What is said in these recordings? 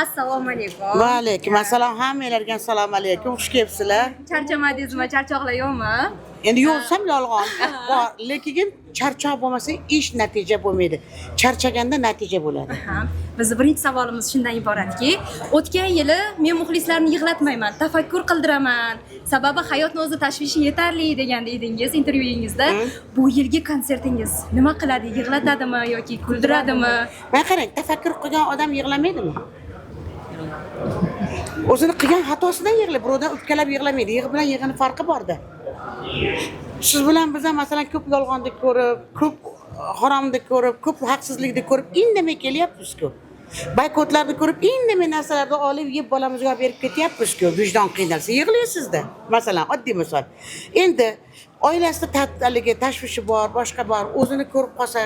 Assalomu alaykum. Va alaykum assalom, hammanglarga assalomu alaykum, xush kelibsizlar. Charchamadingizmi? Charchoqlar yo'qmi? Endi yo'qsam yolg'on bor, lekin charchoq bo'lmasa ish natija bo'lmaydi. Charchaganda natija bo'ladi. Ha. Bizni birinchi savolimiz shundan iboratki, o'tgan yili men muxlislarni yig'latmayman, tafakkur qildiraman. Sababi hayotni o'zi tashvishi yetarli degan edingiz intervyuingizda. Bu yilgi konsertingiz nima qiladi? Yig'latadimi yoki kuldiradimi? Mana qarang, tafakkur qilgan odam yig'lamaydimi? O'zini qilgan xatosidan yig'laydi, birovdan o'pkalab yig'lamaydi. Yig'i bilan yig'ini farqi borda. Siz bilan biz ham, masalan, ko'p yolg'onni ko'rib, ko'p haromni ko'rib, ko'p haqsizlikni ko'rib indamay kelyapmiz-ku. Boykotlarni ko'rib, indamay narsalarni olib yeb, bolamizga olib berib ketyapmiz-ku. Vijdon qiynalsa yig'laysizda. Masalan, oddiy misol. Endi oilasida haligi tashvishi bor, boshqa bor, o'zini ko'rib qolsa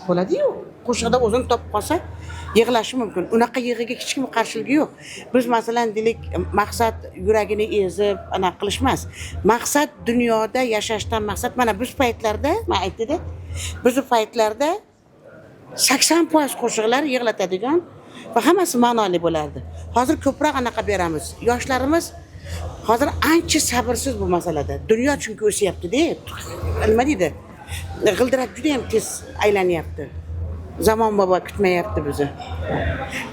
bo'ladi-yu. Qo'shiqda o'zini topib qolsa yig'lashi mumkin. Unaqa yig'iga hech kim qarshiligi yo'q. Biz, masalan, deylik, maqsad yuragini ezib anaqa qilish emas. Maqsad dunyoda yashashdan maqsad mana biz paytlarda, man aytdi, bizni paytlarda 80% qo'shiqlar yig'latadigan va hammasi ma'noli bo'lardi. Hozir ko'proq anaqa beramiz. Yoshlarimiz hozir ancha sabrsiz bu masalada. Dunyo chunki o'syapti-da. Nima deydi? G'ildirak juda ham tez aylanyapti. Zamon bobo kutmayapti bizni.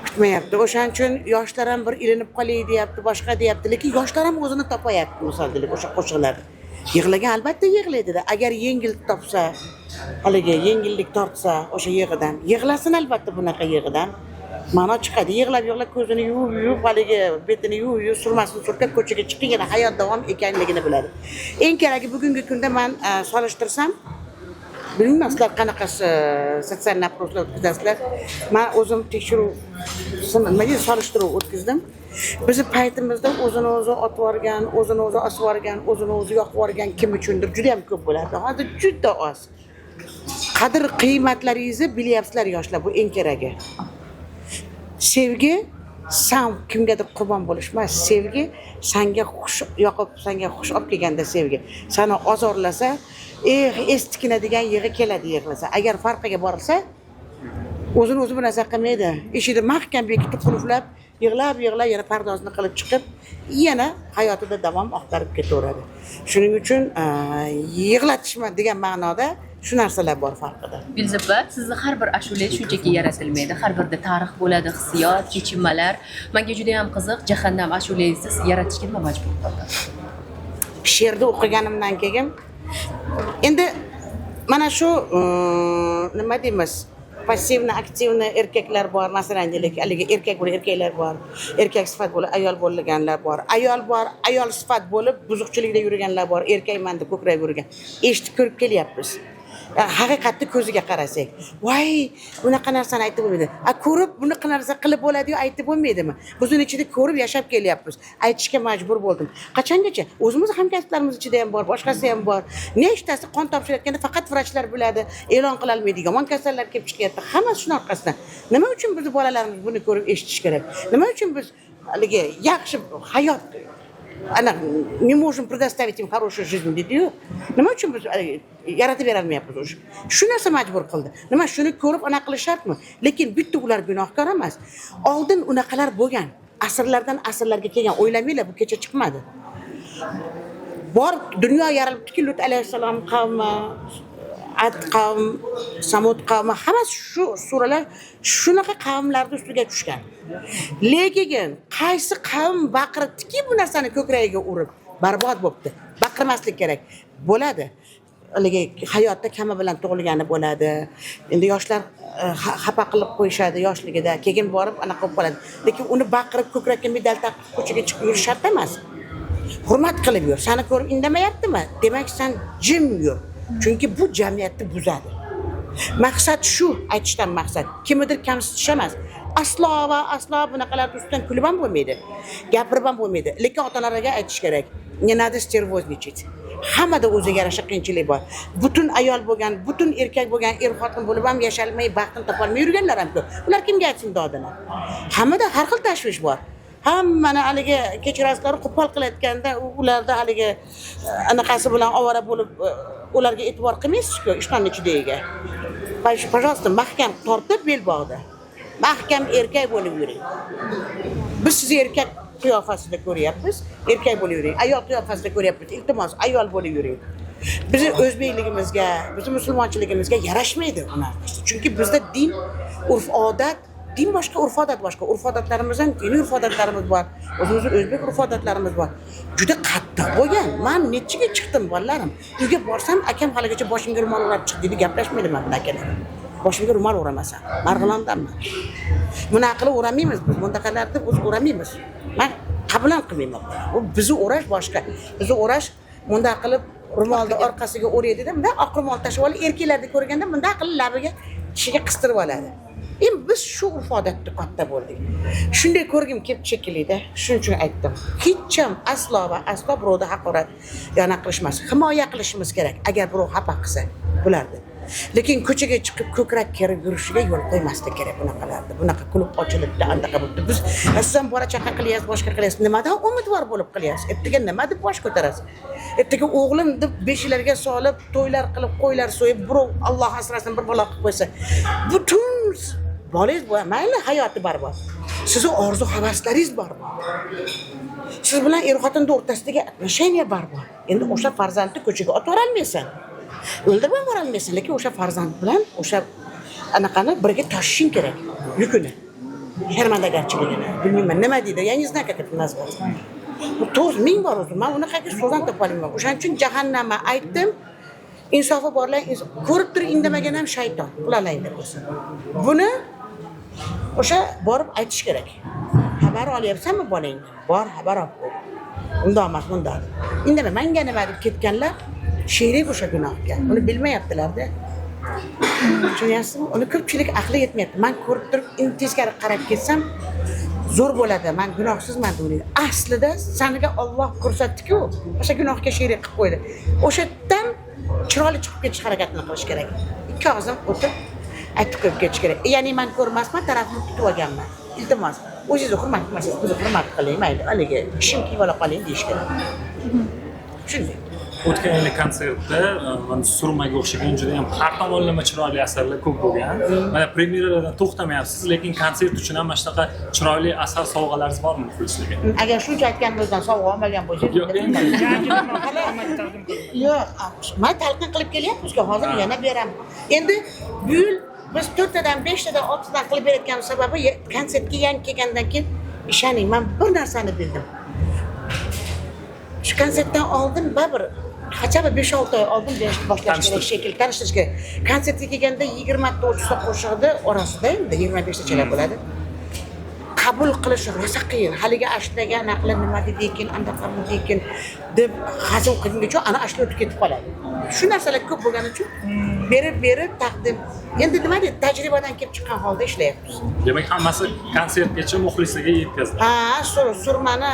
Kutmayapti. O'shaning uchun yoshlar ham bir ilinib qolay deyapti, boshqa deyapti, lekin yoshlar ham o'zini topayapti, misol deylik, o'sha qo'shiqlarda. Yig'lagan albatta yig'laydi-da. Agar yengil topsa, haligi yengillik tortsa o'sha yig'idan, yig'lasin albatta bunaqa yig'idan. Ma'no chiqadi. Yig'lab yig'lab ko'zini yuvib yuvib, haligi betini yuvib yuvib, surmasini surkab ko'chaga chiqib yana hayot davom ekanligini biladi. Eng keragi bugungi kunda man solishtirsam, bilmayman, sizlar qanaqasi социальный опрос lar o'tkazasizlar. Man o'zim tekshiruv, nima deydi, solishtiruv o'tkazdim. Bizni paytimizda o'zini o'zi otib yuborgan, o'zini o'zi osib yuborgan, o'zini o'zi yoqib yuborgan kim uchundir juda ham ko'p bo'lardi. Hozir juda oz. Qadr qiymatlaringizni bilyapsizlar, yoshlar, bu eng keragi. Sevgi san kimgadir qurbon bo'lish emas. Sevgi sanga xush yoqib, sanga xush olib kelganda sevgi. Sani ozorlasa, eh, estikina degan yig'i keladi yig'lasa. Agar farqiga borilsa, o'zini o'zi bir narsa qilmaydi. Eshikni mahkam bekitib, qulflab, yig'lab yig'lab yana pardozini qilib chiqib, yana hayotida davom axtarib ketaveradi. Shuning uchun yig'latishma degan ma'noda shu narsalar bor farqida. Yulduz opa, sizni har bir ashulangiz shunchaki yaratilmaydi. Har birida tarix bo'ladi, hissiyot, kechinmalar. Menga juda ham qiziq, jahannam ashulangizni yaratishga nima majbur qildi? She'rni o'qiganimdan keyin endi mana shu nima deymiz, пассивно активный erkaklar bor, masalan, deylik, haligi erkak bo'lib erkaklar bor, erkak sifat bo'lib ayol bo'lganlar bor, ayol bor, ayol sifat bo'lib buzuqchilikda yurganlar bor, erkakman deb ko'krab yurgan, eshitib ko'rib kelyapmiz. Haqiqatni ko'ziga qarasak, voy, bunaqa narsani aytib bo'lmaydi. A ko'rib bunaqa narsa qilib bo'ladiyu, aytib bo'lmaydimi? Biz uni ichida ko'rib yashab kelyapmiz, aytishga majbur bo'ldim. Qachongacha? O'zimiz hamkasblarimiz ichida ham bor, boshqasi ham bor. Nechtasi qon topshirayotganda faqat vrachlar biladi, e'lon qilolmaydi, yomon kasallar kelib chiqyapti. Hammasi shuni orqasidan. Nima uchun bizni bolalarimiz buni ko'rib eshitish kerak? Nima uchun biz haligi yaxshi hayot ana не можем предоставить им хорошую жизнь deydiyu? Nima uchun biz yaratib berolmayapmiz? Уже shu narsa majbur qildi. Nima, shuni ko'rib anaqa qilish shartmi? Lekin bitta ular gunohkor emas. Oldin unaqalar bo'lgan, asrlardan asrlarga kelgan. O'ylamanglar, bu kecha chiqmadi. Bor, dunyo yaralibdiki, Lut alayhissalom qavmi, Ad qavm, Samud qavmi, hammasi shu suralar shunaqa qavmlarni ustiga tushgan. Lekin qaysi qavm baqirdiki bu narsani ko'kragiga urib, barbod bo'libdi. Baqirmaslik kerak bo'ladi. Haligi hayotda kami bilan tug'ilgani bo'ladi. Endi yoshlar xafa qilib qo'yishadi yoshligida, keyin borib anaqa bo'lib qoladi. Lekin uni baqirib, ko'krakka medal taqib ko'chaga chiqib yurish shart emas. Hurmat qilib yur. Sani ko'rib indamayaptimi, demak, san jim yur, chunki bu jamiyatni buzadi. Maqsad shu, aytishdan maqsad kimnidir kamsitish emas aslo va aslo. Bunaqalarni ustidan kulib ham bo'lmaydi, gapirib ham bo'lmaydi. Lekin ota onalarga aytish kerak: не надо стервозничать. Hammada o'ziga yarasha qiyinchilik bor. Butun ayol bo'lgan, butun erkak bo'lgan, er xotin bo'lib ham yashalmay, baxtini topolmay yurganlar ham ko'p. Ular kimga aytsin dodini? Hammada har xil tashvish bor. Hammani haligi, kechirasizlar, qo'pol qilayotganda ularda haligi anaqasi bilan ovora bo'lib, ularga e'tibor qilmaysizku ishtonni ichidagiga. Пожалуйста, mahkam tortib belbog'da, mahkam erkak bo'lib yuring. Sizni erkak qiyofasida ko'ryapmiz, erkak bo'lib yuring. Ayol qiyofasida ko'ryapmiz, iltimos, ayol bo'lib yuring. Bizni o'zbekligimizga, bizni musulmonchiligimizga yarashmaydi u narsa. Chunki bizda din, urf-odat, din boshqa, urf-odat boshqa. Urf-odatlarimizdan diniy urf-odatlarimiz bor. O'zimizni o'zbek urf-odatlarimiz bor. Juda qattiq bo'lgan. Men nechiga chiqdim, bolalarim. Uyga borsam, akam haligacha boshimga ro'mol o'rab chiq dedi, gaplashmaydi men bilan akalarim. Boshimga ro'mol o'ramasan. Marg'ilondanman. Bunaqa qilib o'ramaymiz biz. Bundaqalarni biz o'ramaymiz. Men qabul ham qilmayman. Bu bizni o'rash boshqa. Bizni o'rash bunday qilib ro'molni orqasiga o'raydi-da, bunday oq ro'mol tashlab olib, erkaklarni ko'rganda bunday qilib labiga, tishiga qistirib oladi. Endi biz shu urf-odatda katta bo'ldik. Shunday ko'rgim kelib shekilli-da, shuning uchun aytdim. Hech ham aslo va aslo birovni haqorat yana qilishmas. Himoya qilishimiz kerak agar birov xafa qilsa bularni. Lekin ko'chaga chiqib ko'krak kerib yurishiga yo'l qo'ymaslik kerak bunaqalarni. Bunaqa klub ochilibdi, andaqa bo'libdi. Biz siz ham bola chaqa qilyapsiz, boshqa qilyapsiz. Nimadan umidvor bo'lib qilyapsiz? Ertaga nima deb bosh ko'tarasiz? Ertaga o'g'lim deb beshiklarga solib, to'ylar qilib, qo'ylar so'yib, birov Alloh asrasin bir balo qilib qo'ysa, butun bolangiz bor, mayli hayoti barbod. Sizni orzu havaslaringiz barbod. Siz bilan er xotinning o'rtasidagi отношения barbod. Endi o'sha farzandni ko'chaga otib yuborolmaysan. O'ldirib ham yuborolmaysan, lekin o'sha farzand bilan o'sha anaqani birga tashishing kerak, yukini. Sharmandagarchiligini. Bilmayman, nima deydi? Я не знаю, как это назвать. Bu to'g'ri ming bor o'zi. Men unaqangi so'z ham topa olmayman. O'shaning uchun jahannamni aytdim. Insofi borlar ko'rib turib indamagan ham shayton. Ularlaydi bo'lsin. Buni o'sha borib aytish kerak. Xabar olyapsanmi bolangdan? Bor, xabar olib qo'y. Undoq emas, bundoq. Indama, manga nima deb ketganlar sherik o'sha gunohga. Uni bilmayaptilar-da. Tushunyapsizmi? Uni ko'pchilik aqli yetmayapti. Men ko'rib turib, endi teskari qarab ketsam zo'r bo'ladi. Men gunohsizman deb o'ylaydi. Aslida saniga Alloh ko'rsatdi-ku, o'sha gunohga sherik qilib qo'ydi. O'sha yerdan chiroyli chiqib ketish harakatini qilish kerak. Ikki og'izdan o'tib aytib qo'yib ketish kerak. Ya'ni men ko'rmasman, tarafimni tutib olganman. Iltimos, o'zingizni hurmat qilmasangiz, bizni hurmat qiling, mayli, haligi ishim kiyib ola qoling deyish kerak. Shunday. O'tgan yili konsertda mana surmaga o'xshagan juda ham har tomonlama chiroyli asarlar ko'p bo'lgan. Mana premyeralardan to'xtamayapsiz, lekin konsert uchun ham mana shunaqa chiroyli asar sovg'alaringiz bormi muxlislarga? Agar shuncha aytganimizdan sovg'a olmagan bo'lsangiz, Yo'q, endi yo'q, man talqin qilib kelyapmizku, hozir yana beraman. Endi bu yil biz to'rttadan, beshtadan, oltidan qilib berayotgan sababi konsertga yangi kelgandan keyin ishoning, man bir narsani bildim. Shu konsertdan oldin baribir хотя бы 5-6 oy oldin berishni boshlash kerak Tanishtirish. shekilli, tanishtirish kerak. Konsertga kelganda 20 ta 30 ta qo'shiqni orasida endi 25 tachalar bo'ladi. Qabul qilish rosa qiyin. Haligi ashulaga anaqa qilib nima dedi ekan, andaqami ekan deb hazm qilgungacha ana ashula o'tib ketib qoladi. Shu narsalar ko'p bo'lgani uchun berib berib taqdim. Endi nima deydi, tajribadan kelib chiqqan holda ishlayapmiz. Demak, hammasi konsertgacha muxlislarga yetkaziladi. Ha, surmani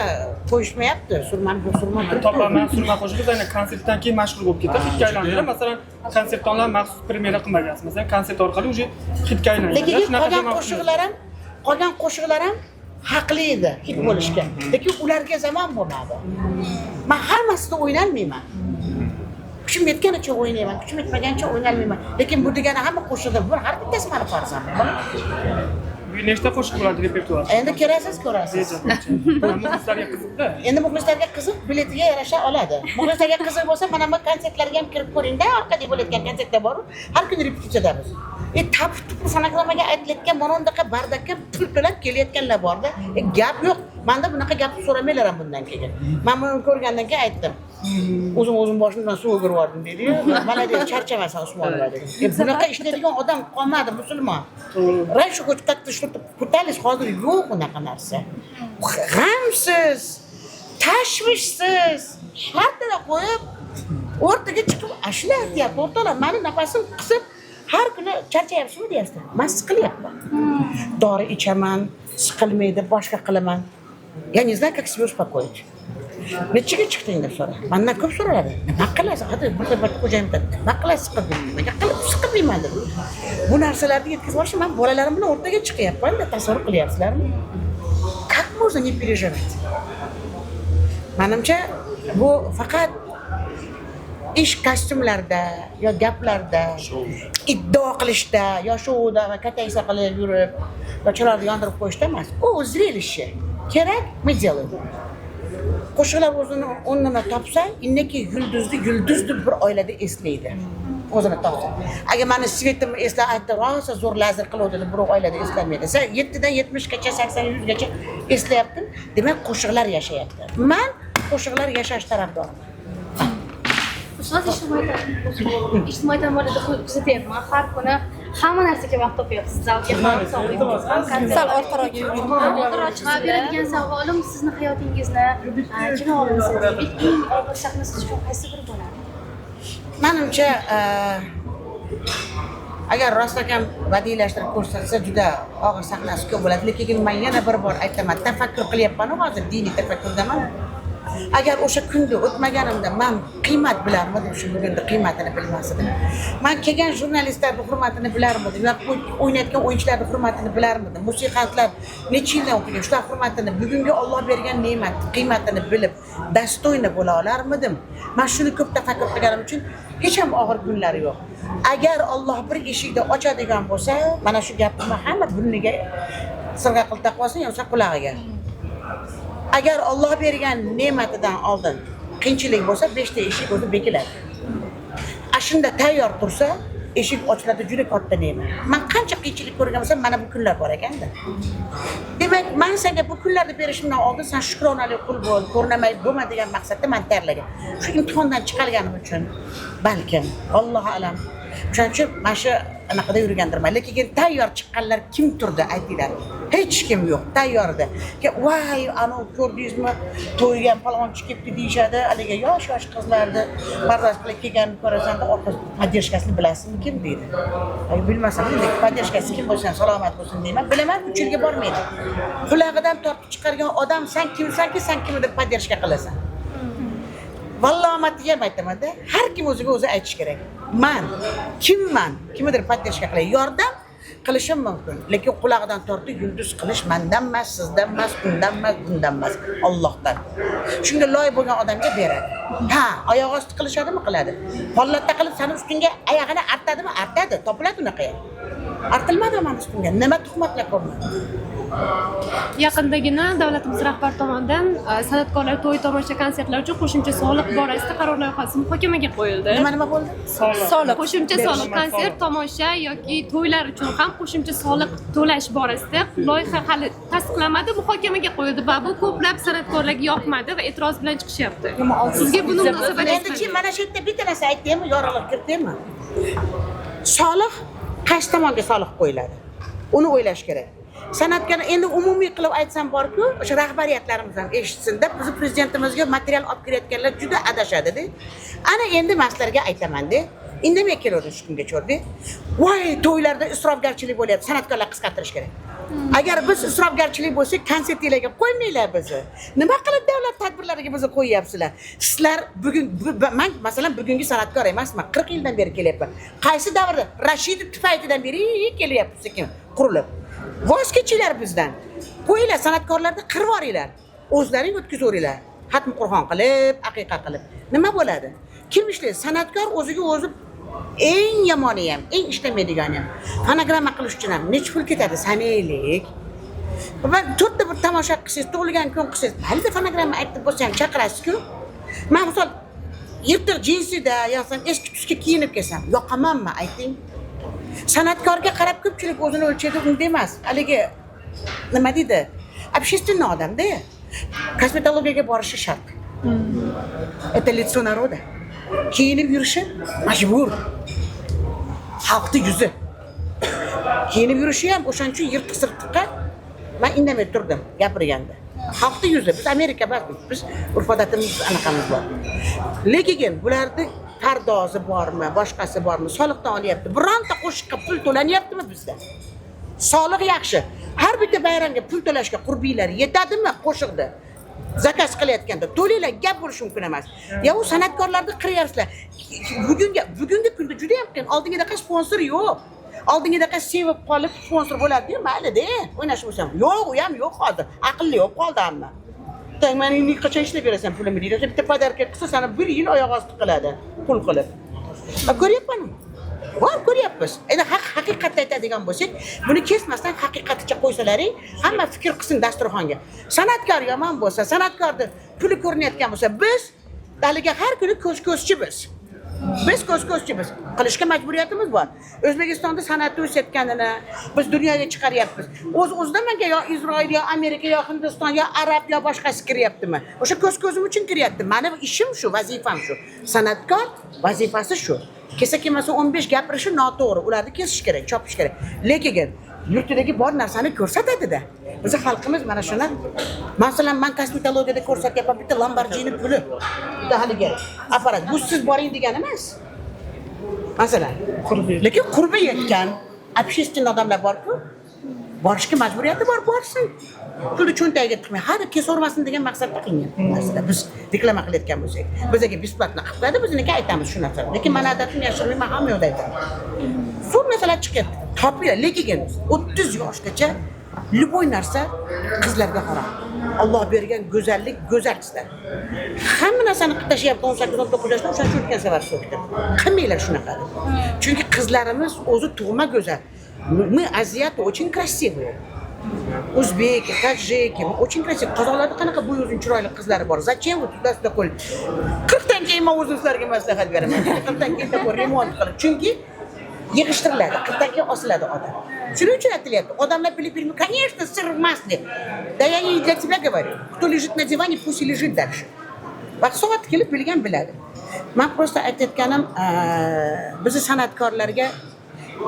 qo'yishmayapti. Surmani bu surma turibdi. Topaman surma qo'shig'i aynan konsertdan keyin mashhur bo'lib ketdi, hitga aylandi. Judayam. Masalan, konsertdan maxsus premyera qilmagansiz. Masalan, konsert orqali уже hitga aylangan. Lekin Shunaqa qolgan demoqchi. qo'shiqlar ham haqli edi hit bo'lishga. Lekin ularga zamon bo'lmadi. Men hammasida o'ynalmayman. Kuchim yetganicha o'ynayman, kuchim yetmagancha o'ynalmayman. Lekin bu degani hamma qo'shiqda bir har bittasi mani farzandim. Bu nechta qo'shiq bo'ladi repertuar? Endi kelasiz, ko'rasiz. Muxlislarga qiziqda. Endi muxlislarga qiziq, biletiga yarasha oladi. Muxlislarga qiziq bo'lsa, mana bu konsertlarga ham kirib ko'ringda, orqada bo'layotgan konsertlar bor. Har kuni repetitsiyadamiz. Tap tupur fonogrammaga aytilayotgan mana bunaqa бардак ka pul to'lab kelayotganlar borda. Gap yo'q. Manda bunaqa gapni so'ramanglar ham bundan keyin. Men buni ko'rgandan keyin aytdim. O'zim o'zim boshimdan suv o'girib yubordim deydi-yu. Молодец, charchamasan Usmonova dedim. Bunaqa ishlaydigan odam qolmadi musulmon. Раньше хоть как-то что-то пытались, hozir yo'q unaqa narsa. G'amsiz, tashvishsiz, shartini qo'yib o'rtaga chiqib ashula aytyapti. O'rtoqlar, mani nafasim qisib, har kuni charchayapsizmi deyapsiz. Man siqilyapman. Dori ichaman, siqilmaydi, boshqa qilaman. Я не знаю, как себя успокоить. Nechaga chiqding deb so'radi. Mandan ko'p so'raladi. Nima qilasiz? Hadi bir bir xo'jayim aytadi. Nima qilasiz siqilding? Nimaga qilib siqilmayman dedim. Bu narsalarni yetkazib olish, man bolalarim bilan o'rtaga chiqyapman-da, tasavvur qilyapsizlarmi? Как можно не переживать? Manimcha, bu faqat ish kostyumlarda yo gaplarda, iddao qilishda yo shouda va kataysa qilib yurib yo chiroqni yondirib qo'yishda emas. U зрелище. Kerak, мы делаем. Qo'shiqlar o'zini o'rnini topsa, innaki yulduzni yulduz deb bir oilada eslaydi. O'zini topsa. Agar mani свет imni eslab aytdi, rosa zo'r lazer qiluvdi deb birov oilada eslamaydi. Sen 7 dan 70 gacha, 80 100 gacha eslayaptin, demak qo'shiqlar yashayapti. Man qo'shiqlar yashash tarafdoriman. Ustoz, ijtimoiy tarmoqlarda kuzatyapman. Har kuni hamma narsaga vaqt topyapsiz. Zalga ham, sog'lig'ingizga ham, konsert. Sal orqaroqga yuring. Man beradigan savolim, sizni hayotingizni kino olinsa deylik, eng og'ir sahna siz uchun qaysi biri bo'ladi? Manimcha, agar rostakam badiiylashtirib ko'rsatsa, juda og'ir sahnasi ko'p bo'ladi. Lekin man yana bir bor aytaman, tafakkur qilyapman hozir, diniy tafakkurdaman. Agar o'sha kunni o'tmaganimda man qiymat bilarmidim, shu bugunni qiymatini bilmas edim. Man kelgan jurnalistlarni hurmatini bilarmidim, yoki o'ynayotgan o'yinchilarni hurmatini bilarmidim, musiqantlar necha yildan o'qigan, shular hurmatini, bugungi Olloh bergan ne'mat qiymatini bilib, достойно bo'la olarmidim? Man shuni ko'p tafakkur qilganim uchun hech ham og'ir kunlari yo'q. Agar Olloh bir eshikni ochadigan bo'lsa, mana shu gapimni hamma burniga sirg'a qilib taqib olsin, yo'qsa qulog'iga. Agar Olloh bergan ne'matidan oldin qiyinchilik bo'lsa, 5 ta eshik o'zi bekiladi. A shunda tayyor tursa, eshik ochiladi, juda katta ne'mat. Man qancha qiyinchilik ko'rgan bo'lsam, mana bu kunlar bor ekanda. Demak, man senga bu kunlarni berishimdan oldin sen shukronali qul bo'l, ko'rnamay bo'lma degan maqsadda man tayyorlagan. Shu imtihondan chiqarganim uchun balkim, Allohu alam. O'shaning uchun mana shu anaqada yurgandirman. Lekin tayyor chiqqanlar kim turdi, aytinglar. Hech kim yo'q, tayyordi. Voy, anavi ko'rdingizmi, to'yga palonchi kelibdi deyishadi. Haligi yosh-yosh qizlarni pardoz qilib kelganini ko'rasanda, orqasi поддержка sini bilasizmi kim deydi. Ay, bilmasam, endi поддержка si kim bo'lsa ham salomat bo'lsin deyman. Bilaman, 3 yilga bormaydi. Qulog'idan tortib chiqargan odam san kimsanki, san kimnidir поддержка qilasan. Vallomatiga ham aytaman-da, har kim o'ziga o'zi aytish kerak. Man kimman? Kimnidir поддержка qilay, yordam qilishim mumkin, lekin qulog'idan tortib yulduz qilish mandan emas, sizdan emas, undan emas, bundan emas, Allohdan. Shunga loy bo'lgan odamga beradi. Ha, oyoq osti qilishadimi? Qiladi. Pollatda qilib sani ustingga oyog'ini artadimi? Artadi, topiladi unaqa ham. Artilmadi mani ustimga. Nima tuhmatlar ko'rmadim. Yaqindagina davlatimiz rahbari tomonidan san'atkorlar to'y, tomosha, konsertlar uchun qo'shimcha soliq borasida qaror loyihasi muhokamaga qo'yildi. Nima nima bo'ldi? Soliq. Qo'shimcha soliq, konsert, tomosha yoki to'ylar uchun ham qo'shimcha soliq to'lash borasida loyiha hali tasdiqlanmadi, muhokamaga qo'yildi va bu ko'plab san'atkorlarga yoqmadi va e'tiroz bilan chiqishyapti. Sizga buni munosabatingiz Endi-chi, mana shu yerda bitta narsa aytdimmi, yorug'lik kiritdimmi? Soliq qaysi tomonga soliq qo'yiladi? Uni o'ylash kerak. San'atkorni endi umumiy qilib aytsam borku, o'sha rahbariyatlarimiz ham eshitsin-da, bizni prezidentimizga material olib kelayotganlar juda adashadi-da. Ana endi men sizlarga aytaman-da. Indamay kelaverdim shu kungacha. Voy, to'ylarda isrofgarchilik bo'lyapti, san'atkorlar qisqartirish kerak. Agar biz isrofgarchilik bo'lsak, konsertinglarga qo'ymanglar bizni. Nima qilib davlat tadbirlariga bizni qo'yyapsizlar? Sizlar bugun man masalan bugungi san'atkor emasman, 40 yildan beri kelyapman. Qaysi davrda? Rashidov tufaylidan beri kelyapti sekin qurilib. Voz kechinglar bizdan. Qo'yinglar, san'atkorlarni qirib yuboringlar. O'zlaring o'tkazaveringlar. Xatm Qur'on qilib, aqiqa qilib. Nima bo'ladi? Kim ishlaydi? San'atkor o'ziga o'zi eng yomoni ham, eng ishlamaydigani ham. Fonogramma qilish uchun ham necha pul ketadi sanaylik. Va to'rtta bir tomosha qilsangiz, tug'ilgan kun qilsangiz, mayli fonogramma aytib bo'lsa ham chaqirasiz-ku. Men misol yirtiq jinsida yoki eski tusga kiyinib kelsam, yoqamanmi ayting? San'atkorga qarab ko'pchilik o'zini o'lchaydi, unda emas. Haligi nima deydi? Общественный odam-da. Kosmetologiyaga borishi shart. Это лицо народа. Kiyinib yurishi majbur. Xalqni yuzi. Kiyinib yurishi ham o'shaning uchun yirtiq sirtiqqa man indamay turdim gapirganda. Xalqni yuzi. Biz Amerika emasmiz. Biz urf-odatimiz anaqamiz bor. Lekin bularni pardozi bormi, boshqasi bormi, soliqdan olyapti. Bironta qo'shiqqa pul to'lanyaptimi bizda? Soliq yaxshi. Har bitta bayramga pul to'lashga qurbinglar yetadimi qo'shiqda? Zakaz qilayotganda to'langlar, gap bo'lishi mumkin emas. Ya u san'atkorlarni qiryapsizlar. Bugungi kunda juda ham qiyin. Oldingidaqa sponsor yo'q. Oldingidaqa sevib qolib sponsor bo'ladi-yu, mayli-da, o'ynash bo'lsam. Yo'q, u ham yo'q hozir. Aqlli yo'q qoldi hamma. Tang, meni endi qachon ishlab berasan pulimni deydi. Bitta подарка qilsa, seni bir yil oyoq osti qiladi, pul qilib. Ko'ryapman. Bor, ko'ryapmiz. Endi haq haqiqatni aytadigan bo'lsak, buni kesmasdan haqiqaticha qo'ysalaring, hamma fikr qilsin dasturxonga. San'atkor yomon bo'lsa, san'atkorni puli ko'rinayotgan bo'lsa, biz haligi har kuni ko'z ko'zchimiz. Biz ko'z ko'zchimiz. Qilishga majburiyatimiz bor. O'zbekistonda san'atni o'sayotganini biz dunyoga chiqaryapmiz. O'z o'zidan menga yo Isroil, yo Amerika, yo Hindiston, yo arab, yo boshqasi kiryaptimi? O'sha ko'z ko'zim uchun kiryapti. Mani ishim shu, vazifam shu. San'atkor vazifasi shu. Kelsa kelmasa 15 gapirishi noto'g'ri. Ularni kesish kerak, chopish kerak. Lekin yurtidagi bor narsani ko'rsatadi-da. Bizni xalqimiz mana shuni, masalan, man kosmetologiyada ko'rsatyapman, bitta Lamborghini puli, bitta haligi apparat. Bu siz boring degani emas. Masalan, lekin qurbi yetgan общественный odamlar bor-ku, borishga majburiyati bor, borsin. Pulni cho'ntagiga tiqmay, ha deb kesavermasin degan maqsadda qilingan bu narsada. Biz reklama qilayotgan bo'lsak, bizga бесплатно qilib qo'yadi, bizniki aytamiz shu narsani. Lekin mani odatim yashirmayman, hamma yoqda aytaman. Zo'r narsalar chiqyapti. Topinglar, lekin 30 yoshgacha любой narsa qizlarga harom. Alloh bergan go'zallik go'zalsizlar. Hamma narsani qilib tashlayapti 18-19 yoshda, o'shaning uchun o'tgan safar so'kdim. Qilmanglar shunaqa. Chunki qizlarimiz o'zi tug'ma go'zal. Мы, азиаты, очень красивые. Узбеки, таджики, очень красивые. Qozoqlarda qanaqa bo'y uzun chiroyli qizlari bor. Зачем вы туда-сюда qo'l? 40 dan keyin men o'zim sizlarga maslahat beraman. 40 dan keyin такой remont qilib. Chunki yig'ishtiriladi, 40 dan keyin osiladi odam. Shuning uchun aytilyapti. Odamlar bilib bilmay, конечно, сыр в масле. Да я не для тебя говорю. Кто лежит на диване, пусть и лежит дальше. Vaqt soat kelib bilgan biladi. Man просто aytayotganim, bizni san'atkorlarga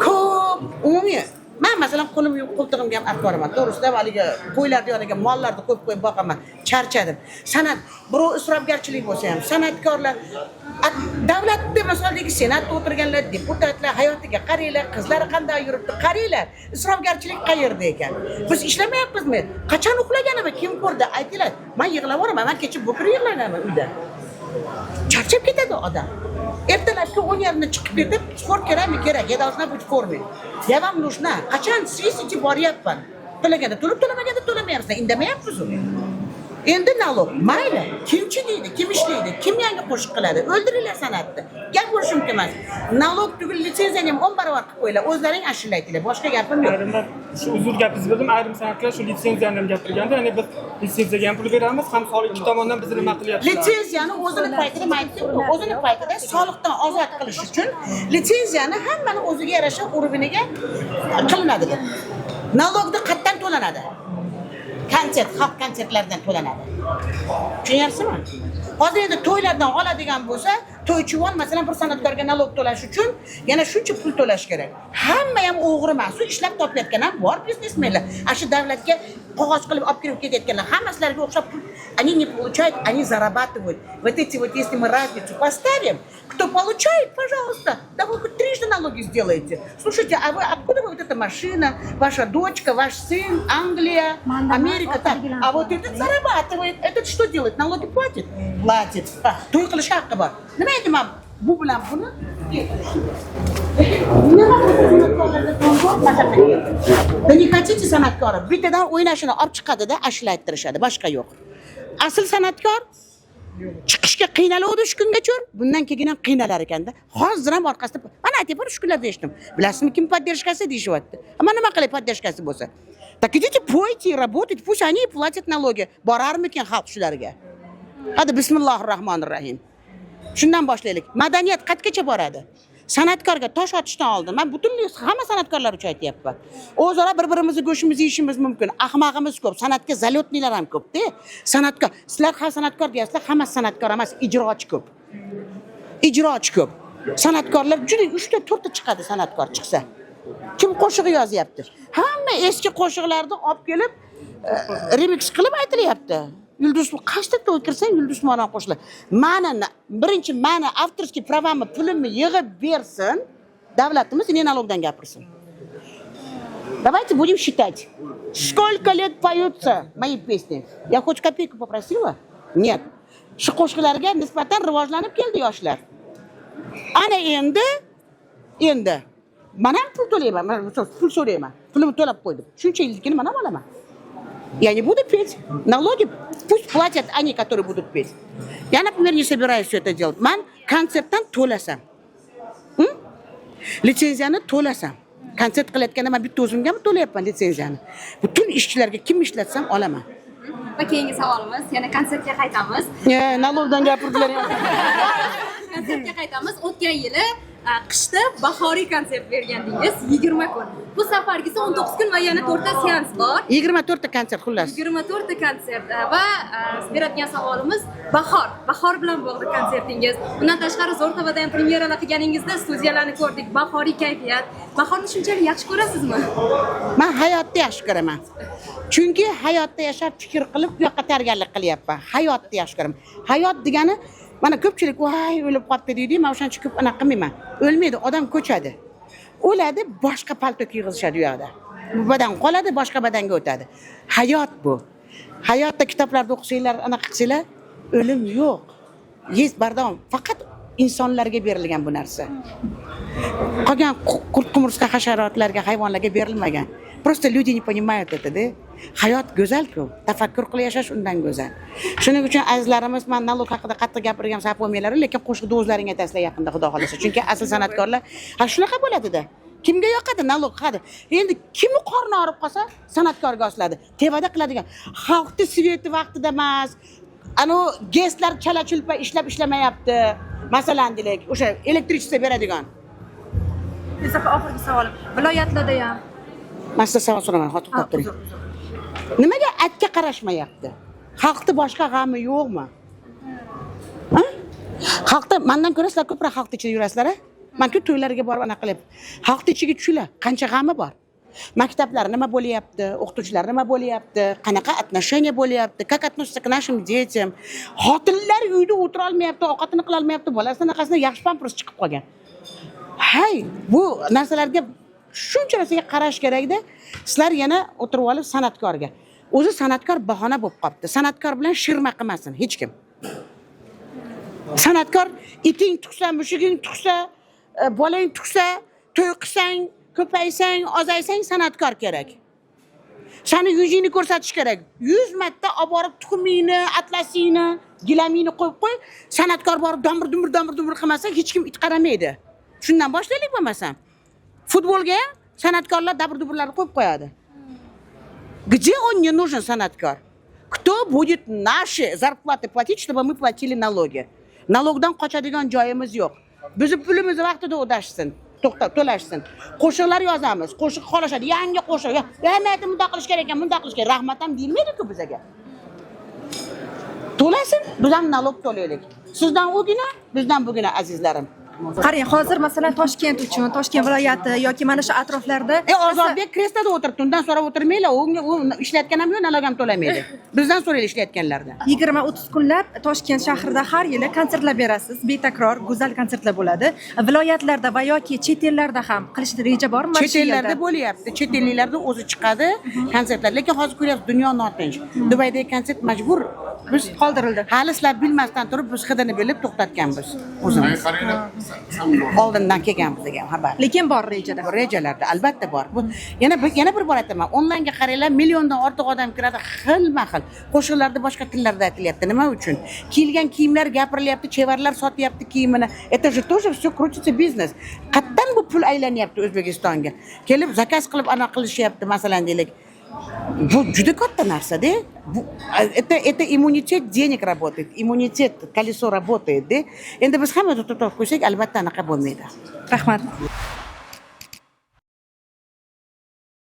ko'p umumiy, man masalan qo'lim yuvib qo'ltig'imga ham olib boraman, to'g'risida haligi qo'ylarni yoniga mollarni qo'yib qo'yib boqaman, charchadim. San'at birov isrofgarchilik bo'lsa ham, san'atkorlar, davlatda, masalan, senatda o'tirganlar, deputatlar hayotiga qaranglar, qizlari qanday yuribdi, qaranglar, isrofgarchilik qayerda ekan? Biz ishlamayapmizmi? Qachon uxlaganimi, kim ko'rdi, aytinglar. Man yig'lab yuboraman, man kecha bu kuni yig'lanaman uyda, charchab ketadi odam. Ertalabki 10:30da chiqib ketib, sport kerakmi? Kerak. Я должна быть в форме, я вам нужна. Qachon свистите, boryapman. To'laganda to'lab, to'lamaganda to'lamayapsizlar, indamayapmiz. Endi налог, mayli, kim chidaydi, kim ishlaydi, kim yangi qo'shiq qiladi? O'ldiringlar san'atni, gap bo'lishi mumkin emas. Налог tugul, litsenziyani ham 10 barobar qilib qo'yinglar, o'zlaring ashula aytinglar, boshqa gapim yo'q. Ayrimlar shu, uzr, gapingizni bildim, ayrim san'atkorlar shu litsenziyani ham gapirganda, ya'ni biz litsenziyaga ham pul beramiz, ham soliq ikki tomondan bizni nima qilyaptilar. Litsenziyani o'zini paytida, man aytdim-ku, o'zini paytida soliqdan ozod qilish uchun litsenziyani hammani o'ziga yarasha уровень iga qilinadi deb. Налог ni qayerdan to'lanadi? Konsert, xalq konsertlaridan to'lanadi, tushunyapsizmi? Hozir endi to'ylardan oladigan bo'lsa, to'ychivon, masalan, bir san'atkorga налог to'lash uchun yana shuncha pul to'lash kerak. Hamma ham o'g'ri emas, u ishlab topayotgan ham bor biznesmenlar. Ana shu davlatga qog'oz qilib olib kirib ketayotganlar hamma sizlarga o'xshab pul они не получают, они зарабатывают. Вот эти вот, если мы разницу поставим, кто получает, пожалуйста, да вы хоть трижды налоги сделаете. Слушайте, а вы откуда вы, вот эта машина, ваша дочка, ваш сын, Англия, Америка, так, а вот этот зарабатывает, этот что делает, налоги платит? Платит. To'y qilish haqqi bor. Nima endi man bu bilan buni nima bo'lsa, san'atkorlarda masalan, да не хотите, san'atkori bittadan o'ynashini olib chiqadida, ashula ayttirishadi, boshqa yo'q. Asl san'atkor chiqishga qiynaluvdi shu kungacha, bundan keyin ham qiynalar ekanda. Hozir ham orqasida, mana aytyapman, shu kunlarda eshitdim, bilasizmi, kim поддержка si deyishyapti. Man nima qilay, поддержка si bo'lsa, так идите, пойте и работайте, пусть они и платят налоги. Borarmikin xalq shularga? Hadi, bismillohi rohmanir rohim, shundan boshlaylik. Madaniyat qayergacha boradi? San'atkorga tosh otishdan oldin, man butunlay hamma san'atkorlar uchun aytyapman, o'zaro bir birimizni go'shtimizni yeyishimiz mumkin, ahmog'imiz ko'p, san'atga залётный lar ham ko'pda. San'atkor, sizlar ha, san'atkor deyapsizlar, hammasi san'atkor emas, ijrochi ko'p, ijrochi ko'p. San'atkorlar juda uchta to'rtta chiqadi. San'atkor chiqsa, kim qo'shig'i yozyapti? Hamma eski qo'shiqlarni olib kelib, remix qilib aytilyapti. Yulduz, qayerda to'y kirsang, Yulduz Usmonova qo'shiqlar. Mani birinchi mani авторский права mni, pulimni yig'ib bersin davlatimiz, не налог dan gapirsin. Давайте будем считать, сколько лет поются мои песни. Я хоть копейку попросила? Нет. Shu qo'shiqlarga nisbatan rivojlanib keldi yoshlar. Ana endi man ham pul to'layman, man pul so'rayman, pulimni to'lab qo'ydim, shuncha yillikini man ham olaman. Я не буду петь. Налоги пусть платят они, которые будут петь. Я, например, не собираюсь все это делать. Man konsertdan to'lasam. Litsenziyani to'lasam, konsert qilayotganda man bitta o'zimgami to'layapman litsenziyani? Butun ishchilarga, kim ishlatsam, olaman. Va keyingi savolimiz, yana konsertga qaytamiz. E, налог dan gapirdilar. Konsertga qaytamiz. O'tgan yili qishda bahoriy konsert bergandingiz, 20 kun. Bu safargisi 19 kun va yana 4 ta seans bor. 24 ta konsert, xullas. 24 ta konsert va beradigan savolimiz bahor bilan bog'liq konsertingiz. Undan tashqari, Zo'r TVda ham premyeralar qilganingizda studiyalarni ko'rdik. Bahoriy kayfiyat. Bahorni shunchalik yaxshi ko'rasizmi? Man hayotni yaxshi ko'raman, chunki hayotda yashab, fikr qilib, u yoqqa tayyorgarlik qilyapman. Hayotni yaxshi ko'raman. Hayot degani, mana, ko'pchilik "Voy, o'lib qolibdi" deydi. Man o'shaning uchun ko'p anaqa qilmayman. O'lmaydi odam, ko'chadi, o'ladi, boshqa palto kiyg'izishadi. U yoqda bu badan qoladi, boshqa badanga o'tadi. Hayot bu. Hayotda kitoblarda o'qisanglar, anaqa qilsanglar, o'lim yo'q, есть bardavom. Faqat insonlarga berilgan bu narsa. Qolgan qurt qumursqa, hasharotlarga, hayvonlarga berilmagan. Просто люди не понимают это. Да, hayot go'zal-ku, tafakkur qilib yashash undan go'zal. Shuning uchun, azizlarimiz, man налог haqida qattiq gapirgan xafa bo'lmanglar, lekin qo'shiqni o'zlaring aytasizlar yaqinda, xudo xohlasa. Chunki asl san'atkorlar ha shunaqa bo'ladida. Kimga yoqadi налог? Hadi endi kimni qorni og'rib qolsa, san'atkorga osiladi. Tevada qiladigan xalqni свет i vaqtida emas, anavi GESlar chala chulpa ishlab, ishlamayapti, masalan, deylik, o'sha электричество beradigan. Opa, oxirgi savolim. Viloyatlarda ham Man sizdan savol so'raman, hozir, to'xtab turing. Nimaga atga qarashmayapti? Xalqni boshqa g'ami yo'qmi? Ha? Xalqda mandan ko'ra sizlar ko'proq xalqni ichida yurasizlar, a? Man-ku to'ylarga borib anaqa qilib, xalqni ichiga tushinglar, qancha g'ami bor. Maktablar nima bo'lyapti, o'qituvchilar nima bo'lyapti, qanaqa отношение bo'lyapti, как относятся к нашим детям. Xotinlar uyda o'tira olmayapti, ovqatini qila olmayapti, bolasini anaqasini, yaxshi pampers chiqib qolgan. Hay, bu narsalarga, shuncha narsaga qarash kerakda. Sizlar yana o'tirib olib san'atkorga. O'zi san'atkor bahona bo'lib qolibdi. San'atkor bilan shirma qilmasin hech kim. San'atkor iting tug'sa, mushuging tug'sa, bolang tug'sa, to'y qilsang, ko'paysang, ozaysang, san'atkor kerak. Sani yuzingni ko'rsatish kerak. 100 marta olib borib tuxumingni, atlasingni, gilamingni qo'yib qo'y, san'atkor borib dombir dumbir dombir dumbir qilmasa, hech kim it qaramaydi. Shundan boshlaylik bo'lmasam. Futbolga ham san'atkorlar dabir duburlarni qo'yib qo'yadi. Где он не нужен, san'atkor? Кто будет наши зарплаты платить, чтобы мы платили налоги? Налог dan qochadigan joyimiz yo'q. Bizni pulimizni vaqtida o'dashsin, to'xtab to'lashsin. Qo'shiqlar yozamiz, qo'shiq xohlashadi, yangi qo'shiq. Ya, mayli, bundoq qilish kerak ekan, bundoq qilish kerak. Rahmat ham deyilmaydi-ku bizaga. To'lasin, biz ham налог to'laylik. Sizdan ugina, bizdan bugina, azizlarim. Qarang, hozir, masalan, Toshkent uchun, Toshkent viloyati yoki mana shu atroflarda E, Ozodbek kresloda o'tiribdi, undan so'rab o'tirmanglar. Unga, u ishlayotgan ham yo'q, налог ham to'lamaydi. Bizdan so'raylik ishlayotganlardan. 20-30 kunlab Toshkent shahrida har yili konsertlar berasiz. Betakror, go'zal konsertlar bo'ladi. Viloyatlarda va yoki chet ellarda ham qilishda reja bormi mana Chet shu ellarda yilda? Bo'lyapti. Chet elliklarda o'zi chiqadi konsertlar. Lekin hozir ko'ryapsiz, dunyo notinch. Dubaydagi konsert majbur biz Qoldirildi. Hali sizlar bilmasdan turib, biz hidini bilib to'xtatganmiz o'zimiz. Oldindan kelgan bizga ham xabar. Lekin bor rejada. Rejalarda albatta bor. Bu yana bir bor aytaman. Onlaynga qaranglar, milliondan ortiq odam kiradi, xilma xil. Qo'shiqlarda boshqa tillarda aytilyapti. Nima uchun? Kiyilgan kiyimlar gapirilyapti, chevarlar sotyapti kiyimini. Это же тоже все крутится, бизнес. Qayerdan bu pul aylanyapti O'zbekistonga? Kelib заказ qilib anaqa qilishyapti, masalan, deylik. Bu juda katta narsa-da. Bu это иммунитет денег работает, иммунитет, колесо работает, да. Endi biz hamma to'xtatib qo'ysak, albatta anaqa bo'lmaydi. Rahmat.